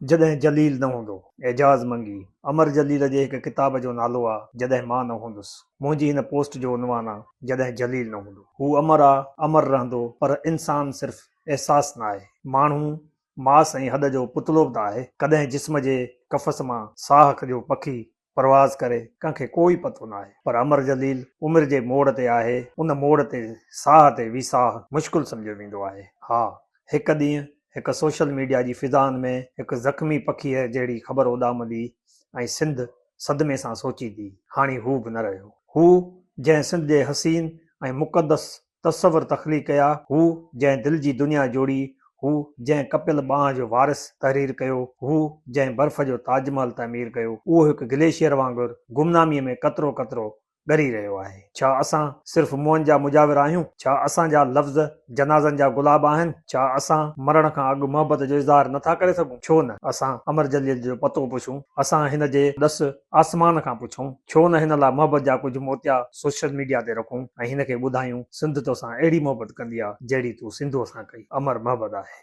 جڏهن جليل نه هوندو. اعجاز منگي، امر جليل جي هڪ ڪتاب جو نالو آ جڏهن مان نه هوندس. منهنجي هن پوسٽ جو عنوان آ جڏهن جليل نه هوندو. هو امر آ، امر رهندو، پر انسان صرف احساس ناهي. ماڻهو ماس ۽ هڏ جو پتلو به ته آهي. ڪڏهن جسم جي قفس مان ساهه جو پکي پرواز ڪري، ڪنهن کي ڪو ئي پتو ناهي. پر امر جليل عمر جي موڙ تي آهي، ان موڙ تي ساهه تي ويساهه مشڪل سمجهيو ويندو آهي. ها، هڪ ڏينهن هڪ سوشل ميڊيا جي فضائن ۾ هڪ زخمي پکيء جهڙي خبر اڏامندي ۽ سنڌ صدمي سان سوچيندي، هاڻي هو به نه رهيو. هو جنهن سنڌ جي حسين ۽ مقدس تصور تخليق ڪيا، هو جنهن دل جي دنيا جوڙي، هو جنهن ڪپيل ٻانهن جو وارث تحرير ڪيو، هو جنهن برف جو تاج محل تعمير ڪيو، اهو هڪ گليشيئر وانگر گمناميء ۾ قطرو قطرو ڳري رهيو آهي. ڇا اسان صرف منهن جا مجاور آهيون؟ ڇا اسان جا لفظ جنازن جا گلاب آهن؟ ڇا اسان مرڻ کان اڳ محبت جو اظهار نه ٿا ڪري سگهون؟ ڇو نه اسان امر جليل جو پتو پڇون؟ اسان هن جي ڏس آسمان کان پڇون، ڇو نه هن لاء محبت جا ڪجهه موتيا سوشل ميڊيا تي رکون ۽ هن کي ٻڌايون سنڌ توسان اهڙي محبت ڪندي آ جهڙي تون سنڌوء سان ڪئي. امر محبت آهي.